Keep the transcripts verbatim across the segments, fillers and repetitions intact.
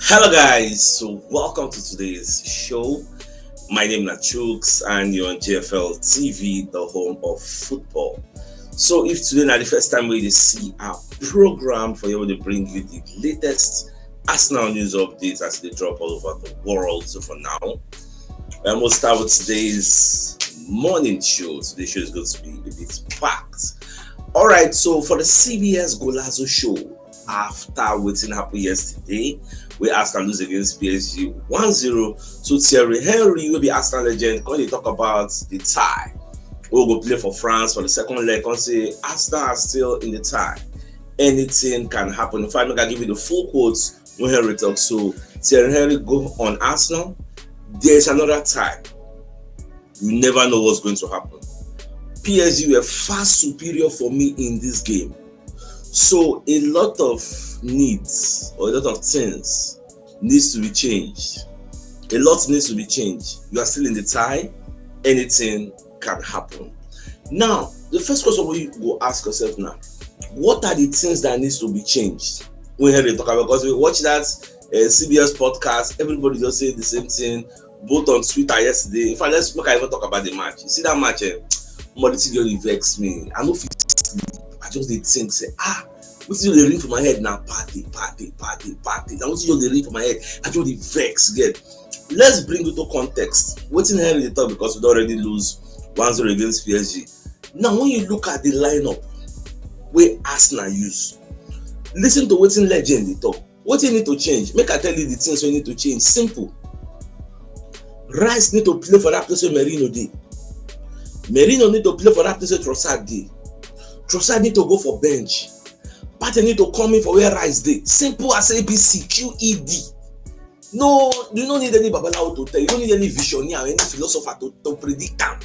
Hello, guys. So, welcome to today's show. My name is Chuks, and you're on J F L T V, the home of football. So, if today na the first time we dey see our program for you, we dey bring you the latest Arsenal news updates as they drop all over the world. So, for now, and we'll start with today's morning show. Today's show is going to be a bit packed. All right, so for the C B S Golazo show, after wetin happen yesterday, wey Arsenal lose against P S G one zero, so Thierry Henry, wey be Arsenal legend, come dey talk about the tie wey go play for France for the second leg, come say Arsenal are still in the tie. Anything can happen. In fact, make I give you the full quotes wey Henry talk. So Thierry Henry go on Arsenal, "There is another tie. You never know what's going to happen. P S G were far superior for me in this game. So a lot of needs or a lot of things needs to be changed. A lot needs to be changed. You are still in the tie. Anything can happen." Now, the first question we go ask yourself now, what are the things that needs to be changed? When Henry talk about, because we watch that uh, C B S podcast, everybody just say the same thing, both on Twitter yesterday. In fact, let's make I even talk about the match. You see that match, eh? Omo, the thing just dey vex me. I no fit sleep. I just dey think, say, ah, wetin just dey ring for my head na Partey, Partey, Partey, Partey. Na wetin just dey ring for my head. I just dey vex, get. Let's bring it to context. Wetin Henry dey talk, because we don already lose one zero against P S G. Now, when you look at the lineup wey Arsenal use, listen to wetin legend dey talk. Wetin need to change? Make I tell you the things wey need to change. Simple. Rice need to play for that place where Merino dey. Merino need to play for that place where Trossard dey. Trossard need to go for bench. Partey need to come in for where Rice dey. Simple as A B C, Q E D. No, you no need any babalawo to tell. You no need any visionary or any philosopher to, to predict am.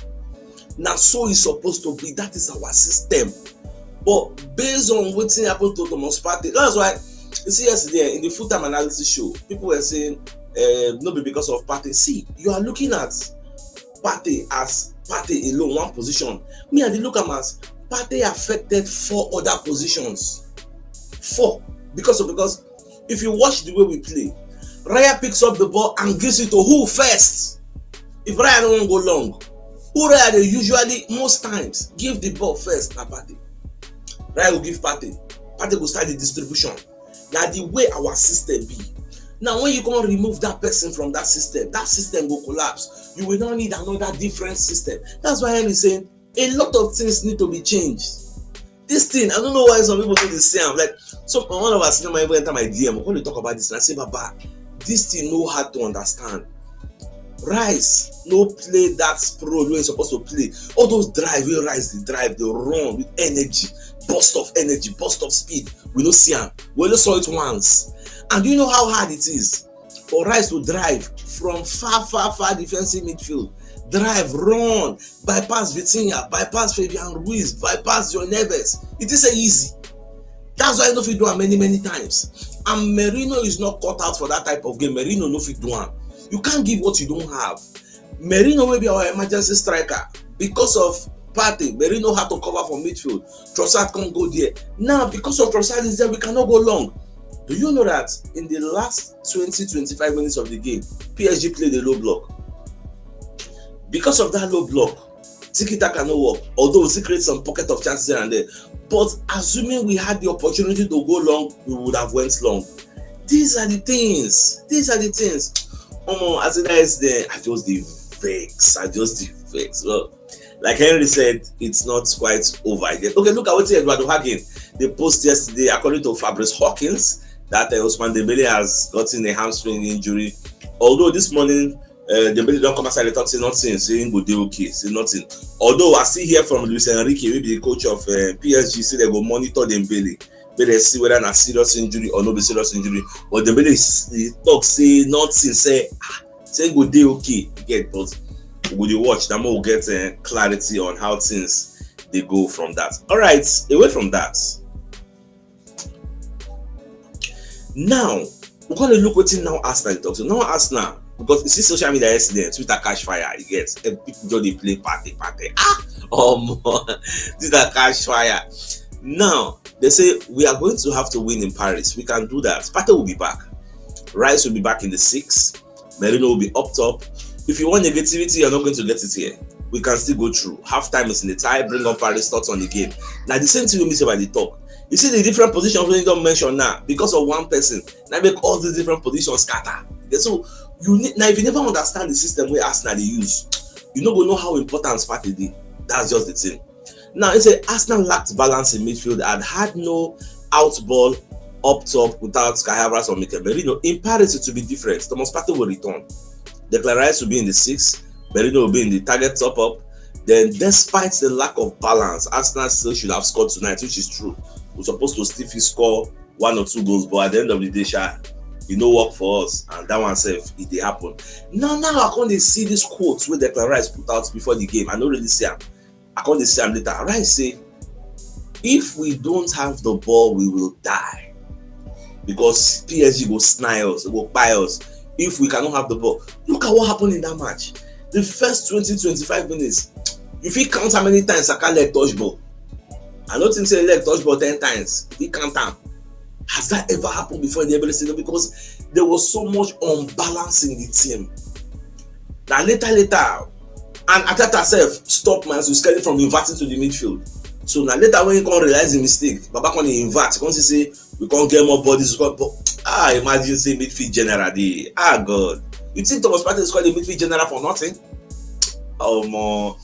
Na so e suppose to be. That is our system. But based on wetin happen to Thomas Partey, that's why you see yesterday in the full time analysis show, people were saying, uh, "No be because of Partey." See, you are looking at Partey as Partey alone, one position. Me, I dey look am as Partey affected four other positions. Four. Because of, because if you watch the way we play, Raya picks up the ball and gives it to who first? If Raya no wan go long, who Raya dey usually most times give the ball first na Partey. Raya go give Partey. Partey go start the distribution. Na the way our system be. Now, when you come remove that person from that system, that system go collapse. You will not need another different system. That's why I'm saying a lot of things need to be changed. This thing, I don't know why some people no dey see am. Like, so one of our senior man even enter my D M, come dey talk about this, and I say, "Baba, this thing no hard to understand." Rice no play that role wey e suppose to play. All those drive wey Rice dey drive, dey run with energy, burst of energy, burst of speed. We no see am. We only saw it once. And do you know how hard it is for Rice to drive from far, far, far defensive midfield, drive, run, bypass Vitinha, bypass Fabian Ruiz, bypass João Neves? It is a easy. That's why e no fit do am many, many times. And Merino is not cut out for that type of game. Merino no fit do am. You can't give what you don't have. Merino wey be our emergency striker, because of Partey, Merino had to cover for midfield. Trossard come go there. Now, because of Trossard is there, we cannot go long. Do you know that in the last twenty, twenty-five minutes of the game, P S G played a low block? Because of that low block, tiki taka no work. Although we still create some pocket of chances here and there, but assuming we had the opportunity to go long, we would have went long. These are the things. These are the things. Omo, as e dey there, I just dey vex. I just dey vex. Well, like Henry said, it's not quite over yet. Okay, look at what Eduardo Hagen dey post yesterday. According to Fabrice Hawkins, that uh, Ousmane Dembele has gotten a hamstring injury. Although this morning, uh, Dembele don come outside dey talk say nothing, say he go dey okay, say nothing. Although I still hear from Luis Enrique, wey be the coach of uh, P S G, say they go monitor Dembele, make they see whether na serious injury or no be serious injury. But Dembele is, he talk say nothing, say ah, say he go dey okay. You get, but we go dey watch. Now we go get uh, clarity on how things dey go from that. All right, away from that. Now, we gonna look wetin now Arsenal dey talk. So now Arsenal, because you see social media yesterday, Twitter catch fire. You get, eh, people just dey play Partey, Partey. Ah, um, Twitter catch fire. Now they say we are going to have to win in Paris. We can do that. Partey will be back. Rice will be back in the six. Merino will be up top. If you want negativity, you're not going to get it here. We can still go through. Half time is in the tie. Bring on Paris, thoughts on the game. Now, the same thing we miss about the talk. You see the different positions we don't mention now because of one person. Now make all these different positions scatter. Okay, so you need now if you never understand the system where Arsenal they use, you no go know how important Partey dey. That's just the thing. Now, it's a Arsenal lacked balance in midfield and had no out ball up top without Kai Havertz or Mikel Merino. In Paris, it will be different. Thomas Partey will return. Declan Rice will be in the six. Merino will be in the target top up. Then, despite the lack of balance, Arsenal still should have scored tonight, which is true. We're supposed to still fit score one or two goals, but at the end of the day, sha, e no work for us, and that one sef, e dey happen. Now, now I come dey see this quote wey Declan Rice put out before the game. I no really see am. I come dey see am later. Rice say, "If we don't have the ball, we will die because P S G go snipe us, go kpai us if we cannot have the ball." Look at what happened in that match. The first twenty, twenty-five minutes, you fit count how many times Saka leg touch ball. I no think say leg touch ball ten times. If you count am, has that ever happened before in the Emirates Stadium? Because there was so much unbalance in the team. Now later, later, and Arteta sef stop Man U scaling from inverting to the midfield. So now later when he come realize the mistake, Baba come dey invert, come see say we come get more bodies. We come, but, ah, imagine say midfield general dey. Ah, God, you think Thomas Partey scored a midfield general for nothing? Oh, more.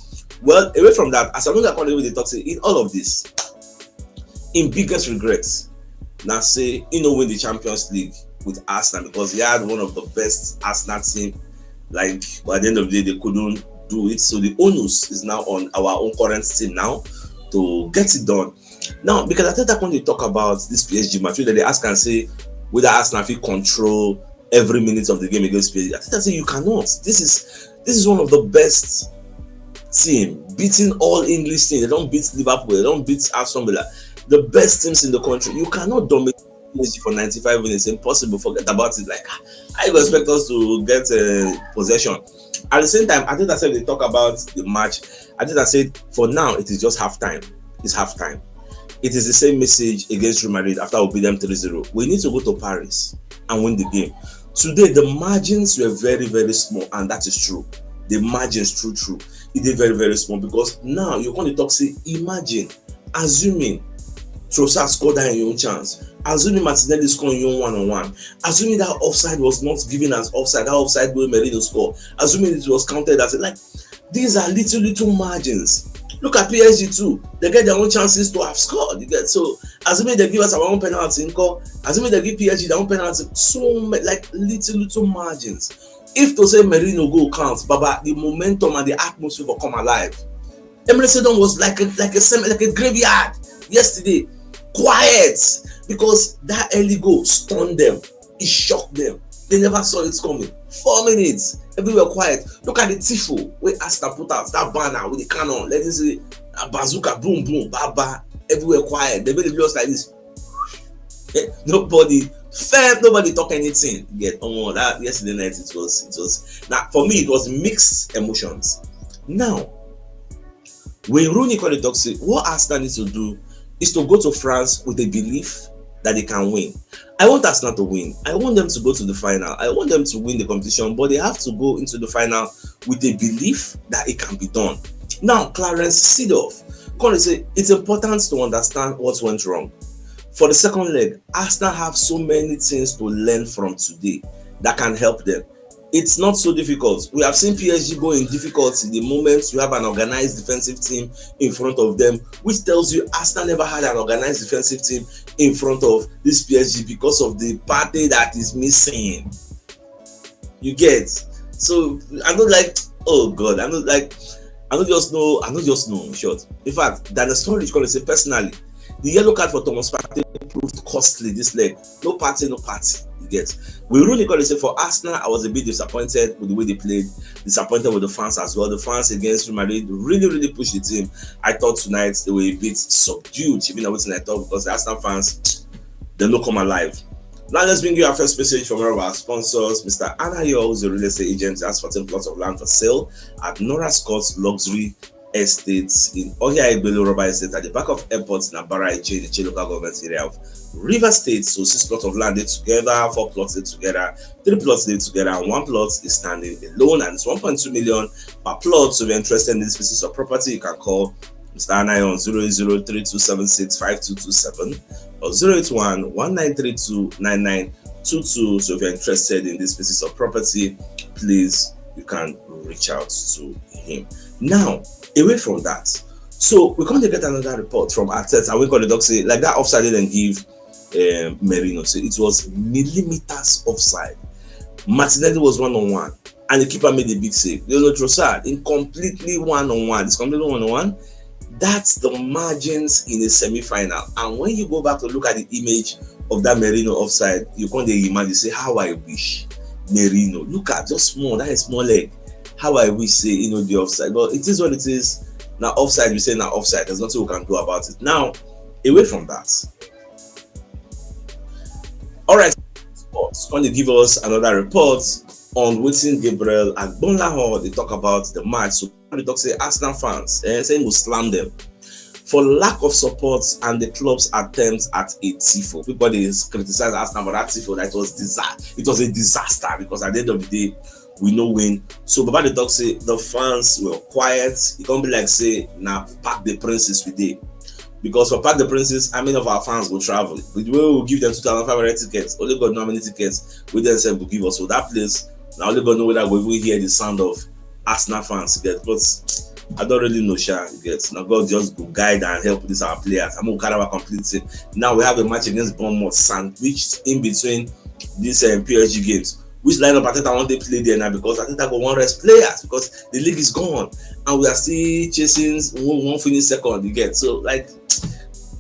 Well, away from that, as I look at come dey talk say in all of this, im biggest regrets na say he no win the Champions League with Arsenal because he had one of the best Arsenal team. Like, but at the end of the day, they couldn't do it. So the onus is now on our own current team now to get it done. Now, because Arteta come dey talk about this P S G match, wey dem dey ask am say whether Arsenal fit control every minute of the game against P S G. Arteta say you cannot. This is this is one of the best team, beating all English teams. They don't beat Liverpool, they don't beat Aston Villa. The best teams in the country. You cannot dominate P S G for ninety-five minutes. Impossible. Forget about it. Like, how you go expect us to get uh, possession? At the same time, I think that's why they talk about the match. I think I said for now it is just half time. It's half time. It is the same message against Real Madrid after we beat them three zero. We need to go to Paris and win the game. Today, the margins were very, very small, and that is true. The margins, true, true, it is very, very small because now you come dey talk say, imagine, assuming Trossard scored that in your own chance, assuming Martinelli scored in your own one on one, assuming that offside was not given as offside, that offside wey Merino score, assuming it was counted as, like, these are little, little margins. Look at P S G too. They get their own chances to have scored. You get, so assuming they give us our own penalty, nko, assuming they give P S G their own penalty, so ma- like little, little margins. If to say Merino go count, Baba, the momentum and the atmosphere will come alive. Emirates Stadium was like a like a semi, like a graveyard yesterday. Quiet, because that early goal stunned them. It shocked them. They never saw it coming. Four minutes, everywhere quiet. Look at the tifo wey Arsenal put out, that banner with the cannon. Let me say, a bazooka, boom, boom, ba ba. Everywhere quiet. They made the videos like this. Nobody, fair, nobody talk anything. Get on that yesterday night. It was, it was now for me. It was mixed emotions. Now, Wayne Rooney come dey talk say what Arsenal need to do is to go to France with a belief that they can win. I want Arsenal to win. I want them to go to the final. I want them to win the competition, but they have to go into the final with a belief that it can be done. Now, Clarence Seedorf come dey say it's important to understand what went wrong. For the second leg, Arsenal have so many things to learn from today that can help them. It's not so difficult. We have seen P S G go in difficulty the moment you have an organized defensive team in front of them, which tells you Arsenal never had an organized defensive team in front of this P S G because of the Partey that is missing. You get? So I don't like, oh God, I don't like, I don't just know, I don't just know, in short. In fact, Daniel Sturridge come dey say personally, the yellow card for Thomas Partey proved costly this leg. No party, no party. You get? Wayne Rooney come dey say for Arsenal, I was a bit disappointed with the way they played, disappointed with the fans as well. The fans against Real Madrid really, really pushed the team. I thought tonight they were a bit subdued, even though I thought, because the Arsenal fans, they no come alive. Now let's bring you our first message from one of our sponsors, Mister Anayo, who's a real estate agent. He has fourteen plots of land for sale at Nora Scott's Luxury Estate in Ohia Igbelo Rubber Estate at the back of airport in Abara Iche, the Iche local government area of River State. So six plots of land dey together, four plots dey together, three plots dey together, and one plot is standing alone, and it's one point two million per plot. So if you're interested in these pieces of property, you can call Mister Anayo on zero eight zero three two seven six five two two seven or zero eight one one nine three two nine nine two two. So if you're interested in these pieces of property, please, you can reach out to him. Now, away from that, so we come to get another report from Arteta. We call the doc say, like, that offside dem give um, Merino. So it was millimeters offside. Martinelli was one on one, and the keeper made a big save. Leandro Trossard, in completely one on one. It's completely one on one. That's the margins in a semi-final. And when you go back to look at the image of that Merino offside, you can't dey imagine, say, "How I wish Merino. Look at just small, that is small leg. How I wish say, you know, the offside." But it is what it is. Now, offside, we say now offside. There's nothing we can do about it. Now, away from that. All right, sports. Going to give us another report on wetin Gabriel Agbonlahor dey talk about the match. So they talk say Arsenal fans, eh, say he will slam them for lack of support and the club's attempt at a tifo. People dey criticize Arsenal for that tifo, that it was disaster. It was a disaster because at the end of the day, we no win. So Baba dey talk say the fans were quiet. E come be like say na Parc des Princes we dey. Because for Parc des Princes, how many of our fans go travel? With the way we give them two thousand five hundred tickets, only God know how many tickets we themselves go give us. So that place, now only God know whether we even hear the sound of Arsenal fans get. But I don't really know, sha, you get. Now God just go guide and help this our players. I'm gonna carry our complete team. Now we have a match against Bournemouth, sandwiched in between these um, P S G games. Which lineup Arteta want to play there now? Because Arteta go want rest players because the league is gone and we are still chasing one, one finish second. You get, so, like,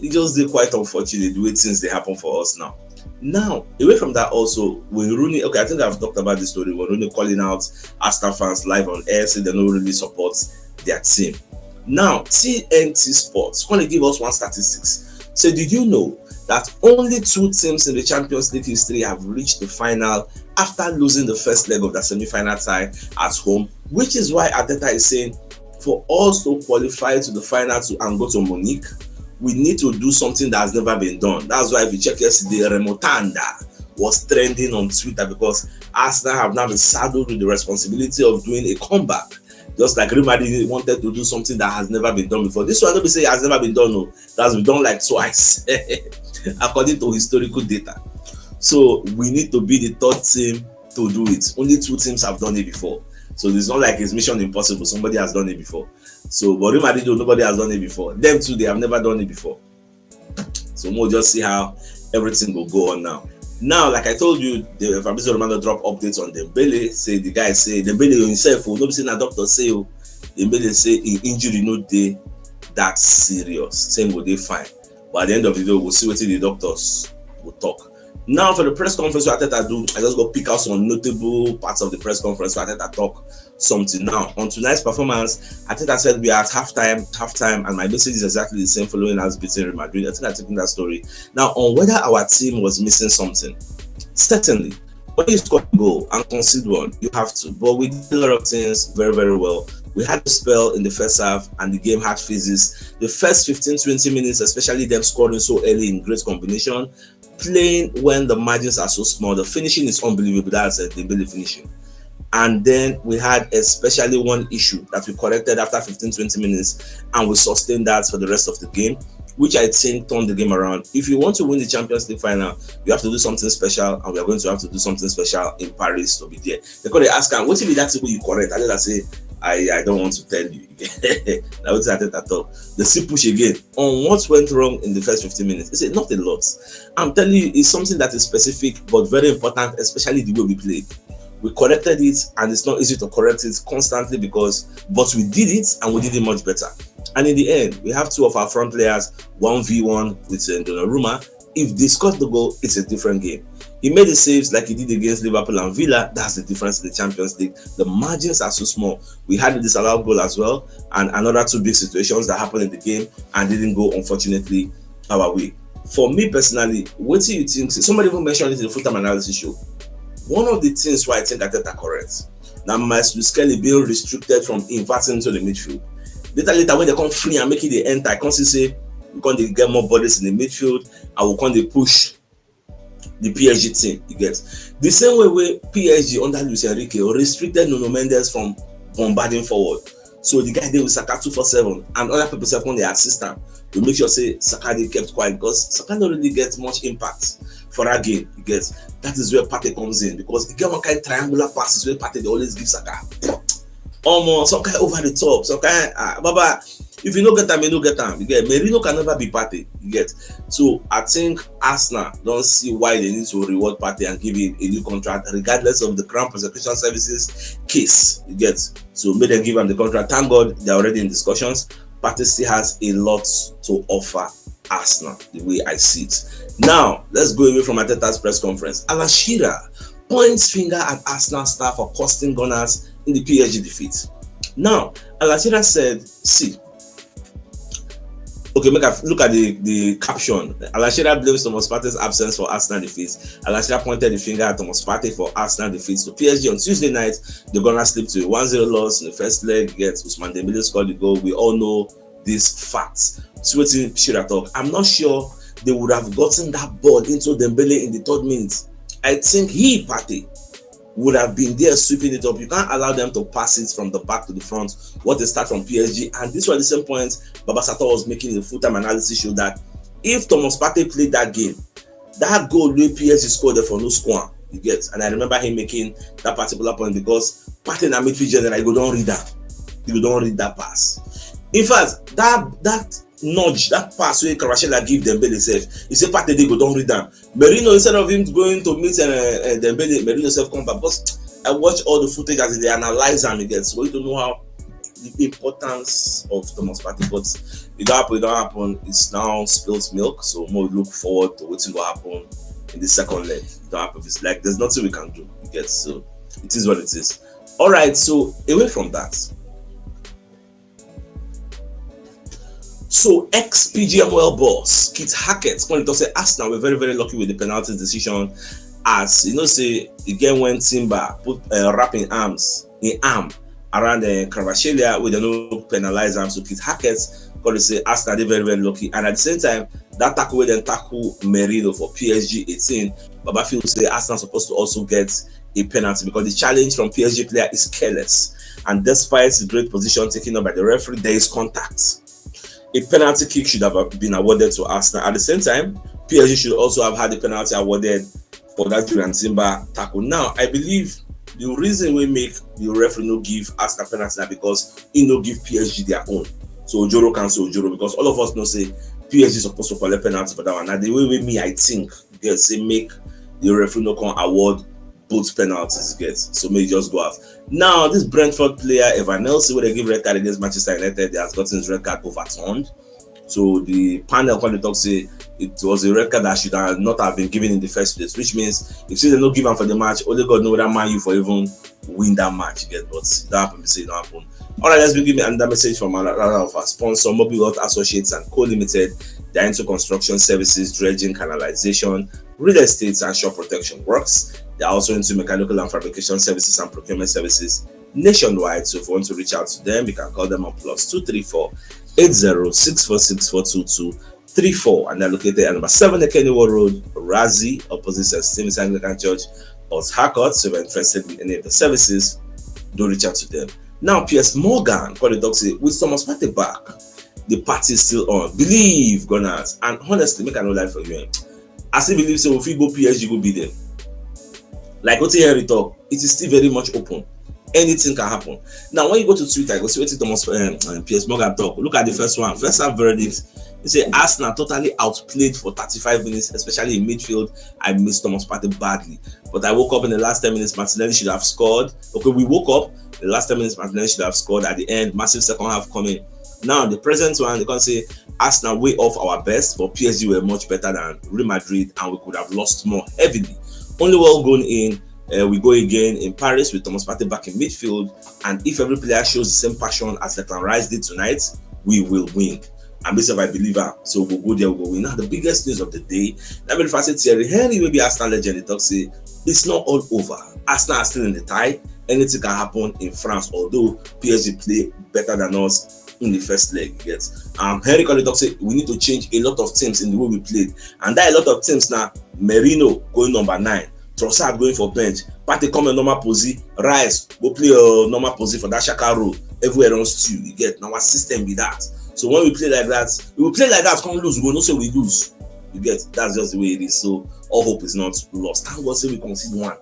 it just dey quite unfortunate the way things dey happen for us now. Now, away from that, also, Wayne Rooney. Okay, I think I've talked about this story. Wayne Rooney calling out Arsenal fans live on air, say they don't really support their team. Now, T N T Sports gonna give us one statistics. So, did you know that only two teams in the Champions League history have reached the final after losing the first leg of the semi-final tie at home? Which is why Arteta is saying, for us to qualify to the final to and go to Munich, we need to do something that has never been done. That's why, if you check yesterday, Remontada was trending on Twitter because Arsenal have now been saddled with the responsibility of doing a comeback. Just like Real Madrid wanted to do something that has never been done before. This one, don't be say it has never been done, no. That's been done, like, twice, according to historical data. So we need to be the third team to do it. Only two teams have done it before. So it's not like it's mission impossible. Somebody has done it before. So, but Real Madrid, though, nobody has done it before. Them too, they have never done it before. So we'll just see how everything will go on now. Now, like I told you, the Fabrizio Romano drop updates on Dembele. Say the guy say Dembele himself, oh, no be say na doctor say, oh, Dembele say him injury no dey that serious. Say him go dey fine. But at the end of the day, we'll see what the doctors will talk. Now, for the press conference where Arteta do, I just go pick out some notable parts of the press conference where Arteta talk something. Now, on tonight's performance, Arteta said, "We are at halftime, halftime, and my message is exactly the same following us beating Real Madrid." I think I've taken that story. Now, on whether our team was missing something, certainly, when you score a goal and concede one, you have to. But we did a lot of things very, very well. We had a spell in the first half, and the game had phases. The first fifteen, twenty minutes, especially them scoring so early in great combination, playing when the margins are so small, the finishing is unbelievable. That's uh, the Dembele finishing. And then we had especially one issue that we corrected after fifteen, twenty minutes, and we sustained that for the rest of the game, which I think turned the game around. If you want to win the Champions League final, you have to do something special, and we are going to have to do something special in Paris to be there. They could ask am, "What if that thing you correct?" I just say, "I, I don't want to tell you." Now, what is that at all? They still push again. On what went wrong in the first fifteen minutes? He said, "Not a lot." I'm telling you, it's something that is specific but very important, especially the way we played. We corrected it, and it's not easy to correct it constantly because, but we did it, and we did it much better. And in the end, we have two of our front players, one v one with uh, Donnarumma. If they scored the goal, it's a different game. He made the saves like he did against Liverpool and Villa. That's the difference in the Champions League. The margins are so small. We had a disallowed goal as well, and another two big situations that happened in the game and didn't go, unfortunately, our way. For me personally, what do you think? Somebody even mentioned it in the full time analysis show. One of the things why I think Arteta correct now, Max Kelly being restricted from inverting to the midfield. Later, later, when they come free and make it dey enter, I come see say we come dey get more bodies in the midfield, and we come dey push the P S G team. You get the same way wey P S G under Luis Enrique restricted Nuno Mendes from bombarding forward. So the guy dey with Saka two four seven, and other people sef come dey assist am to make sure say Saka dey kept quiet, because Saka no really get much impact for that game. You get, that is where Partey comes in, because e get one kind triangular passes wey Partey dey always give Saka. Omo, some kind over the top, some kind, ah, Baba, if you no get am, you no get am. You get, Merino can never be Partey. You get, so I think Arsenal don see why they need to reward Partey and give him a new contract, regardless of the Crown Prosecution Services case. You get, so make them give am the contract. Thank God they're already in discussions. Partey still has a lot to offer Arsenal, the way I see it. Now, let's go away from Arteta's press conference. Alan Shearer points finger at Arsenal staff for costing Gunners in the P S G defeat. Now, Alan Shearer said, see, okay, make I look at the, the caption. Alan Shearer blames Thomas Partey's absence for Arsenal defeat. Alan Shearer pointed the finger at Thomas Partey for Arsenal defeat. So P S G on Tuesday night, the Gunners slipped to a one zero loss in the first leg. Yet Ousmane Dembele scored the goal. We all know these facts. See wetin Shearer talk. I'm not sure they would have gotten that ball into Dembele in the third minute. I think he, Partey, would have been there sweeping it up. You can't allow them to pass it from the back to the front. What a start from P S G. And this was the same point Baba Sato was making in the full-time analysis show, that if Thomas Partey played that game, that goal wey P S G scored for no score, you get. And I remember him making that particular point, because Partey na midfield general, you go don read that. You go don read that pass. In fact, that that nudge, that pass wey Kvaratskhelia give Dembele sef, he say Partey dey go don read am. Merino, instead of him going to meet uh, uh, Dembele, Merino sef come back. Because I watch all the footage as they analyze am again, so you don't know how the importance of Thomas Partey. But it don't happen, it don't happen. It's now spilled milk, so more look forward to wetin go happen in the second leg. It don't happen. It's like there's nothing we can do. You get, so it is what it is. All right. So away from that, so ex P G M O L boss Keith Hackett come talk say Arsenal were very, very lucky with the penalty decision, as you know say e get when Timber put uh, wrap him arms, him arm around the Kvaratskhelia, wey dem no penalize am. So Keith Hackett come say Arsenal dey very, very lucky, and at the same time, that tackle wey dem tackle Merino for P S G eighteen, Baba feel say Arsenal supposed to also get a penalty because the challenge from P S G player is careless, and despite the great position taken up by the referee, there is contact. A penalty kick should have been awarded to Arsenal. At the same time, P S G should also have had a penalty awarded for that Jurrien Timber tackle. Now, I believe the reason wey make the referee no give Arsenal penalty na because he no give P S G their own. So Ojoro cancel Ojoro, because all of us know say P S G supposed to collect penalty for that one. Na the way wey me I think, get say make the referee no come award both penalties, get, so make e just go out. Now, this Brentford player, Evan Nelson, wey dem give red card against Manchester United, he has gotten his red card overturned. So the panel come dey talk say it was a red card that should have not have been given in the first place, which means if say dem no give am for the match, only God know whether Man U for even win that match, get, but that happen, say it don't happen. All right, let's begin with another message from another of our sponsor, Mobile Wealth Associates and Co Limited. They're into construction services, dredging, canalization, real estate, and shore protection works. They're also into mechanical and fabrication services and procurement services nationwide. So if you want to reach out to them, you can call them on plus two three four eight zero six four six four two two three four, and they're located at number seven Ekeniwo Road, Razi, opposite St. Stephen's Anglican Church, Port Harcourt. So if you're interested in any of the services, do reach out to them. Now, Piers Morgan come dey talk say with Thomas Partey back, the party is still on. Believe, Gunners, and honestly, make I no lie for you, eh, I still believe say we fit go P S G go beat them. Like wetin Henry talk, it is still very much open. Anything can happen. Now, when you go to Twitter, you go see wetin Thomas, um, um, Piers Morgan talk. Look at the first one. First half verdict. He say Arsenal totally outplayed for thirty-five minutes, especially in midfield. I miss Thomas Partey badly. But I woke up in the last ten minutes. Martinelli should have scored. Okay, we woke up. The last ten minutes, Martinelli should have scored at the end. Massive second half coming. Now, the present one, they can say Arsenal way off our best, but P S G were much better than Real Madrid, and we could have lost more heavily. Only well going in, uh, we go again in Paris with Thomas Partey back in midfield, and if every player shows the same passion as Declan Rice did tonight, we will win. And myself, I believe her. So we'll go there, we'll go win. Now, the biggest news of the day, let me first say Thierry Henry will be Arsenal legend. He talks say it's not all over. Arsenal are still in the tie. Anything can happen in France, although P S G play better than us in the first leg, you get. Um, Henry Coley talk say we need to change a lot of things in the way we played, and that a lot of things now. Merino going number nine, Trossard going for bench, Partey come in normal posi, Rice go play a normal posi for that Xhaka role. Everywhere don stew, you get. Now our system be that. So when we play like that, we will play like that, come lose, we go know say we lose. You get, that's just the way it is. So all hope is not lost. Thank God say we concede one.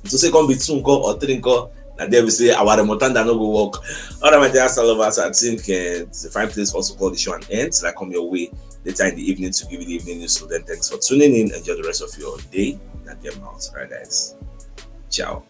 So say come be two nko or three nko, na there we say our remontada no go work. All right, my dear lovers, I think uh, it's a fine place for us to call the show an end. Till I come your way later in the evening to give you the evening news. So then, thanks for tuning in. Enjoy the rest of your day. That them out. All right, guys. Ciao.